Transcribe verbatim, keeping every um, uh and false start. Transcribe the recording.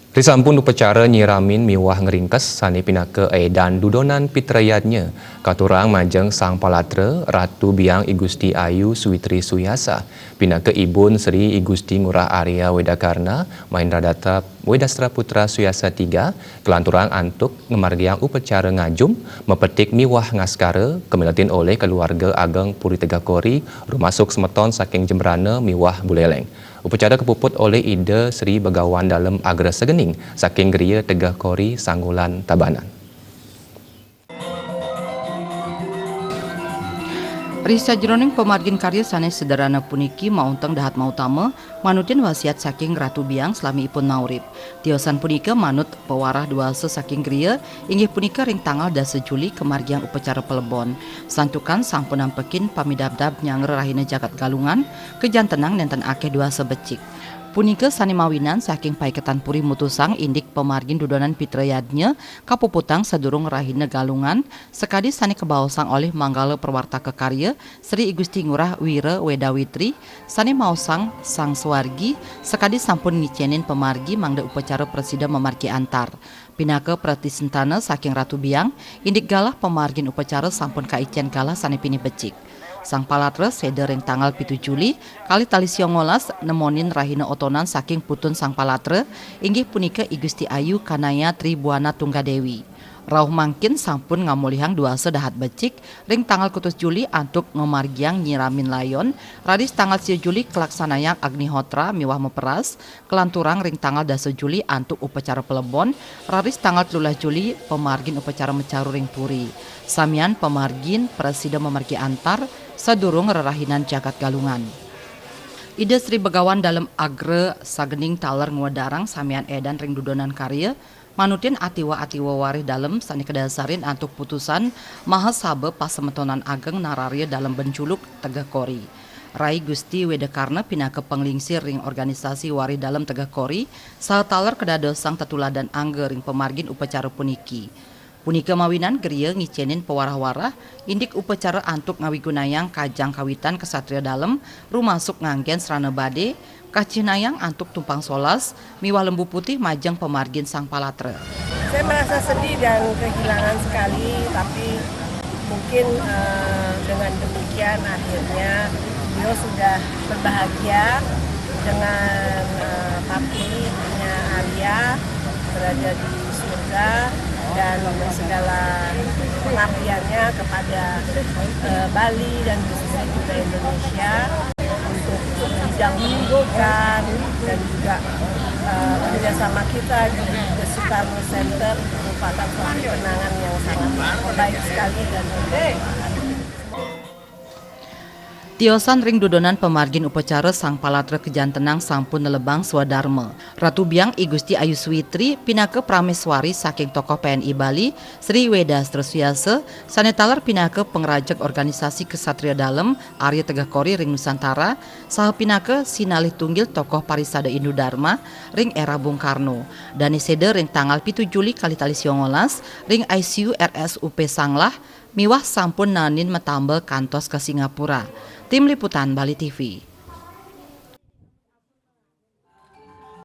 Risampun upacara nyiramin miwah ngringkes sane pinaka edan dudonan pitrayadnya, katurang majeng Sang Palatra Ratu Biang I Gusti Ayu Switri Suyasa, pinaka ibun Sri I Gusti Ngurah Arya Wedakarna Mahendra Data Wedastra Putra Suyasa tiga, kelanturang antuk ngamargiang upacara ngajum, mepetik miwah ngaskara kamiletin olih keluarga ageng Puri Tegakori, rumasuk semeton saking Jembrana miwah Buleleng. Upacara kapuput olih Ida Sri Begawan Dalem Agra Segening saking Griya Tegakori Sanggulan Tabanan. Ri sajeroning pamargin karya sane sederhana puniki maunteng dahat mautama, manutin wasiat saking Ratu Biang salami ipun maurip. Tiosan punika manut pawarah dwasa saking griya, inggih punika ring tanggal dasa Juli kamargiang upacara palebon. Santukan sampun nampekin pamidabdab nyanggra rahina jagat Galungan, kajantenang nenten akeh dwasa becik. Punika sane mawinan saking paiketan puri mutusang indik pamargin dudonan pitrayadnya kapuputang sadurung rahina Galungan, sakadi sane kabaosang olih Manggala Prawartaka Karya Sri I Gusti Ngurah Wira Wedawitri, sane maosang Sang Swargi, sakadi sampun ngicenin pamargi mangda upacara prasida mamargi antar. Pinaka pratisentana saking Ratu Biang, indik galah pamargin upacara sampun kaicen galah sane pinih becik. Sang Palatra seda ring tanggal pitu Juli, kalih tali siongolas, nemonin rahina otonan saking putun Sang Palatra, inggih punika I Gusti Ayu Kanaya Tribuana Tunggadewi. Rauh mangkin sampun ngamolihang dwasa dahat becik ring tanggal kutus Juli antuk ngamargiang nyiramin layon, raris tanggal sia Juli kalaksanayang Agnihotra miwah maperas, kalanturang ring tanggal dasa Juli antuk upacara palebon, raris tanggal telulas Juli pamargin upacara macaru ring puri. Samian pamargin prasida mamargi antar sadurung rerahinan jagat Galungan. Ida Sri Begawan Dalem Agra Sagening taler ngwedarang samian edan ring dudonan karya, manutin atiwa-atiwa warih dalem sane kadasarin antuk putusan Mahasaba Pasemetonan Ageng Nararya Dalem Benculuk Tegakori. Rai Gusti Wedakarna pinaka panglingsir ring organisasi warih dalem Tegakori, saha taler kadadosang tetuladan angga ring pamargin upacara puniki. Punika mawinan griya ngicenin pawarah-warah, indik upacara antuk ngawigunayang kajang kawitan ksatria dalem, rumasuk nganggen srana bade, kacihnayang antuk tumpang solas, miwah lembu putih majeng pamargin Sang Palatra. Saya merasa sedih dan kehilangan sekali, tapi mungkin, eh, dengan demikian akhirnya beliau sudah berbahagia dengan, eh, papinya Arya berada di surga dan segala pengabdiannya kepada, eh, Bali dan khususnya juga Indonesia untuk bidang pendidikan dan juga, eh, kerjasama kita di The Sukarno Center merupakan suatu kenangan yang sangat baik sekali dan bermanfaat. Tiosan ring dudonan pamargin upacara Sang Palatra kajantenang sampun nelebang swadarma. Ratu Biang I Gusti Ayu Switri pinaka prameswari saking tokoh P N I Bali, Sri Wedastra Suyasa, sane taler pinaka pangrajeg organisasi ksatria dalem Arya Tegakori ring Nusantara, saha pinaka sinalih tunggil tokoh parisada Hindu Dharma ring era Bung Karno. Dane seda ring tanggal pitu Juli kalih tali siongolas ring I C U R S U P Sanglah, miwah sampun naenin matambel kantos ka Singapura. Tim Liputan Bali T V.